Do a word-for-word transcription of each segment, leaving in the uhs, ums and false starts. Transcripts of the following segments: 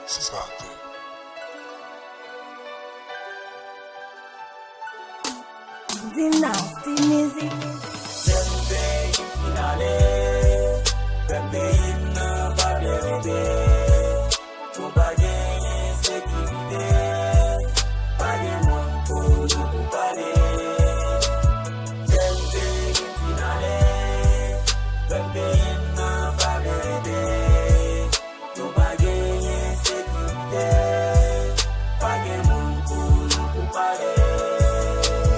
Se sa a te. Dynasty Music. Jèn peyi m fin ale, fè peyi m nan pa byen rete. Nou pa genyen sekirite, pa gen moun pou nou pou pale. Jèn peyi m fin ale, fè peyi m nan pa byen rete. Nou pa genyen sekirite, pa gen moun pou nou pou pale.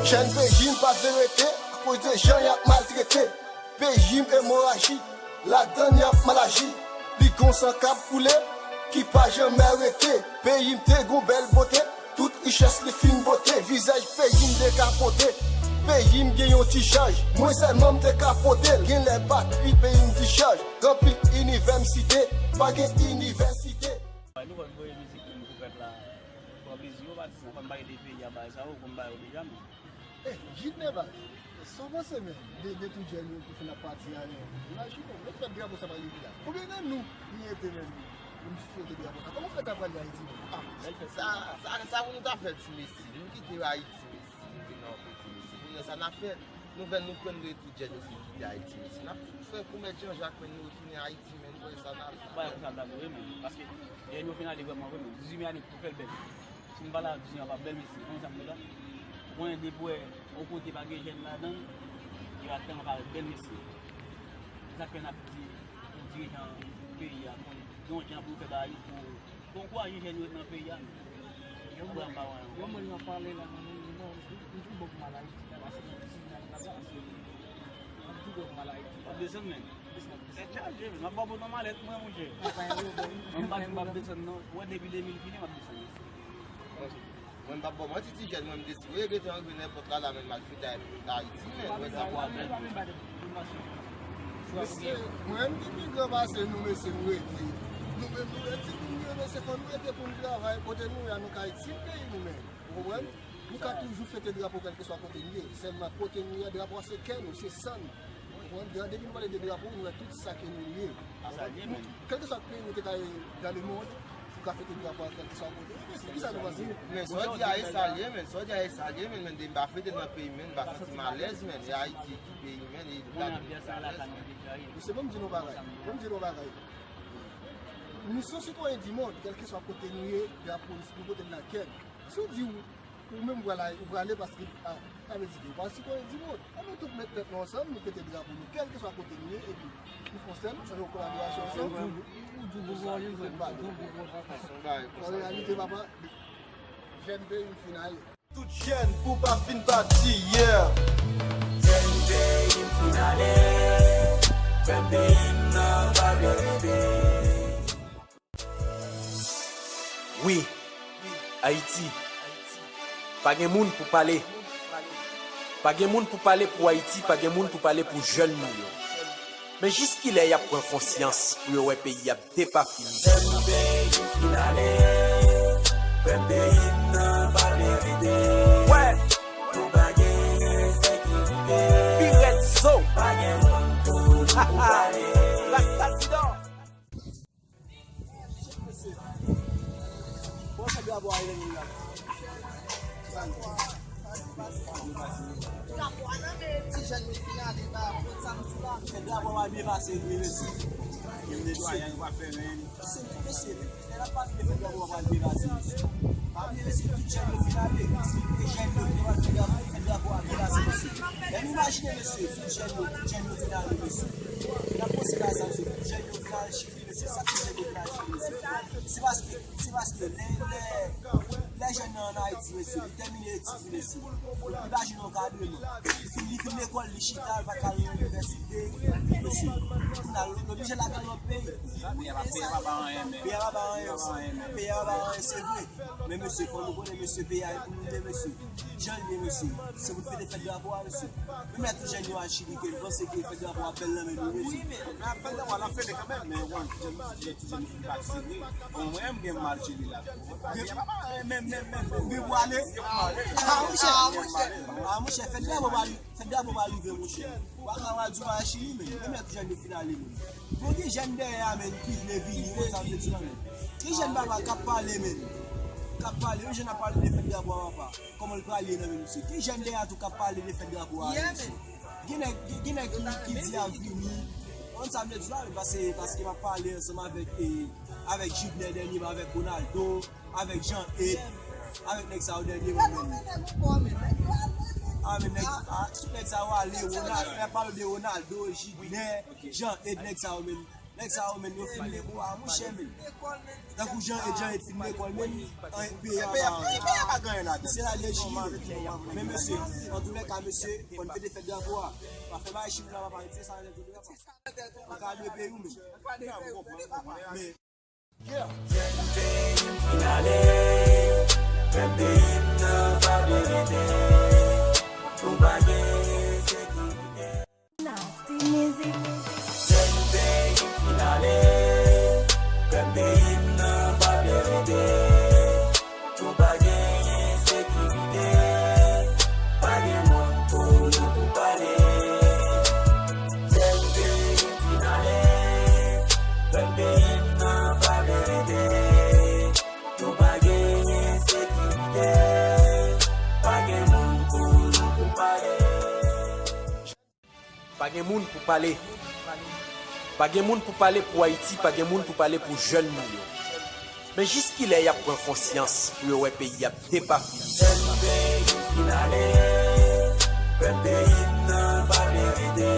Jèn peyi m pa vle rete akoz de jan y ap maltrete. Peyi m emoraji, ladann y ap mal aji. Li gon san k ap koule, ki pa janmè rete. Peyi m te gon bèl bote, tout richès li fin bote. Vizaj peyi m dekapote. Peyi m gen yon ti chaj, mwen sèlman m te ka pote l. Genlè patri peyi m dichaj. Gen anpil inivèsite, pa gen inivèsite. Nou konn voye mizik nou pou pèp la. Pran plezi yo, pa di sa, fò n pa rete peyi a bagay sa yo, konn ba yo deja, men. Ey, Jid men baz, sa w panse men, de, de tout jèn yo ki fin ap pati a, yo, imajine w, yo fèt drapo sa pa rive la. Konbyen nan nou ki rete menm pou n fote drapo sa? Kòman w fè ta prale Ayiti menm? Ah, sa, sa, sa pou nou ta fè ti mesye, nou kite Ayiti mesye, nou vin nan yon peyi mesye, kounye a sa n ap fè? Nouvèl nou pran, nou tout jèn yo fin kite Ayiti mesye, n ap fè kou mèt Jan Jak men nou retounen Ayiti men, nou wè sa n ap. Bagay konsa ta vo wi men, paske jèn yo fin ale vrèman vre men, dizuit me ane pou fè l bèl. Si m pa la, dizuit me a pa bèl mesye, konn sa m di la? Ou konnen depi w wè yon kote pa gen jèn ladan l, li pa tèlman parèt bèl mesye. Se sa k fè n ap di pou dirijan peyi a, konn gen yon jan pou yo fè bagay yo pou Bon kouraj jèn yo nan peyi a. Yon bon, yon bon jan pale la, mwen menm, mwen, m toujou bon pou m al Ayiti, paske mwen ti nèg la, paske mwen toujou bon pou m al Ayiti. W ap desann men. Tèt chaje, men m ap ba w nan malèt mwen, monchè. Mwen pa di m p ap desann, non. Ou wè depi de mil fini, m ap desann. Mwen m p ap ba w manti, ti jèn, mwen m deside rete antre nenpòt la, la menm m al fete Ayiti, men mwen sa pou apèl. Mesye, mwen menm ki pi gran pase nou, mesye, nou rete. Nou menm, nou rete, nou rete, mesye, fò nou rete pou nou travay. Kote nou ye a, nou ka itil peyi nou menm. Ou konprann? Nou ka toujou fete drapo kèlkeswa kote nou ye. Sèlman kote nou ye a, drapo a se kè nou, se san nou. Ou konprann? Depi nou pale de drapo, nou wè tout sa ke nou ye. Kèlkeswa peyi nou te ka ye dans le monde, ou ka fete drapo a kèlkeswa kote. Kisa nou panse? Men sa w di a e sa l ye, men sa w di a e sa l ye, men, men depi m pa fete nan peyi m, men m pa santi m alèz, men e Ayiti ki peyi m, men e gade m ki alèz, men. Mesye, ban m di nou yon bagay, ban m di nou yon bagay. Nou se yon sitwayen di mond, kèlkeswa kote nou ye, drapo nou pote l nan kè n. Si w di w Ou menm ou prale, ou prale paske, ah, sa vle di ke ou pa sitwayen di mond. Ann nou tout met tèt nou ansanm, nou fete drapo nou, kèlkeswa kote nou ye, epi nou fè yon sèl, nou fè yon kolaborasyon ansanm. Ou di w pou vole, ou di w pou vole, papa. An reyalite, papa, jèn peyi m fin ale. Tout jèn pou pa fin pati, yeah. Jèn peyi m fin ale, fè peyi m nan pa vle rete. Wi, Ayiti, pa gen moun pou pale. Pa gen moun pou pale pou Ayiti, pa gen moun pou pale pou jèn nou yo. Men jiskilè y ap pran konsyans pou yo wè peyi ap depafini? Jèn peyi m fin ale, fè peyi m nan pa vle rete. Wè! Nou pa gen sekirite. Pi rèd zo. Pa gen moun pou nou pale. Rasta Zidor. Bon, se drapo a Ayiti la. Drapo a nan men ti jèn yo fin ale ba, bon, sa m di la. Se drapo a byen pase, wi, mesye. Yo netwaye, yo pa fè ren. Mesye, mesye, lè n ap pale de fè drapo a byen pase, mesye. Pa bliye, mesye, tout jèn yo fin ale. E jèn yo ki te pral fè drapo, fè drapo a byen pase, mesye. Lè n imajine, mesye, tout jèn yo, tout jèn yo fin ale, mesye. N ap panse la sa, mesye, tout jèn yo fin al Chili. Mesye, sa ki fè deplase, mesye. Se paske, se paske lè, lè, lè jèn nan ann Ayiti, mesye, li tèmine etid li, mesye, li pa jwenn ankadreman. Li fin, li fin lekòl, li chita, li pa ka al nan inivèsite, mesye. Kounye a, l oblije lage l lòt peyi. Peyi a pa, peyi a pa ba anyen, men. Peyi a pa ba anyen, men. Peyi a pa ba anyen, se vre. Men, mesye, fò nou konnen, mesye, peyi a e pou nou ye, mesye. Jan l ye, mesye. Se pou n fete fèt drapo a, mesye. Menm lè tout jèn yo al Chili, ke n panse ke fèt drapo a bèl nan men nou, mesye. Wi, men, men fèt drapo a, n ap fete kanmenm, men, wan, tout jèn, tout jèn, tout jèn fin pati, wi. Bon, mwen menm, gen m al Chili la. Gen, men, men, men, men, gen pou ale. Ah, monchè, ah, monchè. Ah, monchè, fèt drapo pa, fèt drapo pa rive, monchè. Ou pa ka di w pa Chili, men. Menm lè tou jèn yo fin ale, men. Bon, gen jèn dèyè a, men, ki vle vini, ou konn sa m vle di la, men. Gen jèn papa k ap pale, men. K ap pale, yon jèn ap pale de fèt drapo a papa. Kòman l prale nan men misye. Gen jèn dèyè a tou k ap pale de fèt drapo a, men, mesye. Gen nèg, gen, gen nèg ki, ki di y ap vini. Ou konn sa m vle di la, men, paske, paske m ap pale ansanm avèk, e, avèk Jibnè dènyèman, avèk Ronaldo, avèk Jean Ed, avèk nèg sa yo dènyèman, men. A, men nèg, a, tout nèg sa yo ale, Ronaldo, lè pale de Ronaldo, Jibnè, Jean Ed, nèg sa yo, men. Nèg sa yo, men, yo fin lekòl a, monchè, men. Tankou Jean Ed, Jean Ed fin lekòl, men, an, peyi a pa, peyi a pa gen anyen ladan. Se ladan Chili, men. Men, mesye, antoulèka, mesye, fò n fete fèt drapo a. Pa fè bagay Chili la, pa pale, se sa, nèg yo, pa ka dwe peyi w, men. Men, Jèn peyi m fin ale, jèn peyi m nan pa vle rete, nou pa gen sekirite. Nasty Music. Jèn peyi m fin ale, jèn peyi m nan pa vle rete, nou pa genyen sekirite, pa gen moun pou nou pou pale. Jèn peyi m fin ale, jèn peyi m nan pa vle rete, nou pa genyen sekirite, pa gen moun pou nou pou pale. Pa gen moun pou pale. Pa gen moun pou pale pou Ayiti, pa gen moun pou pale pou jèn nou yo. Men jiskilè y ap pran konsyans pou yo wè peyi ap depafini? Jèn peyi m fin ale, jèn peyi m nan pa vle rete,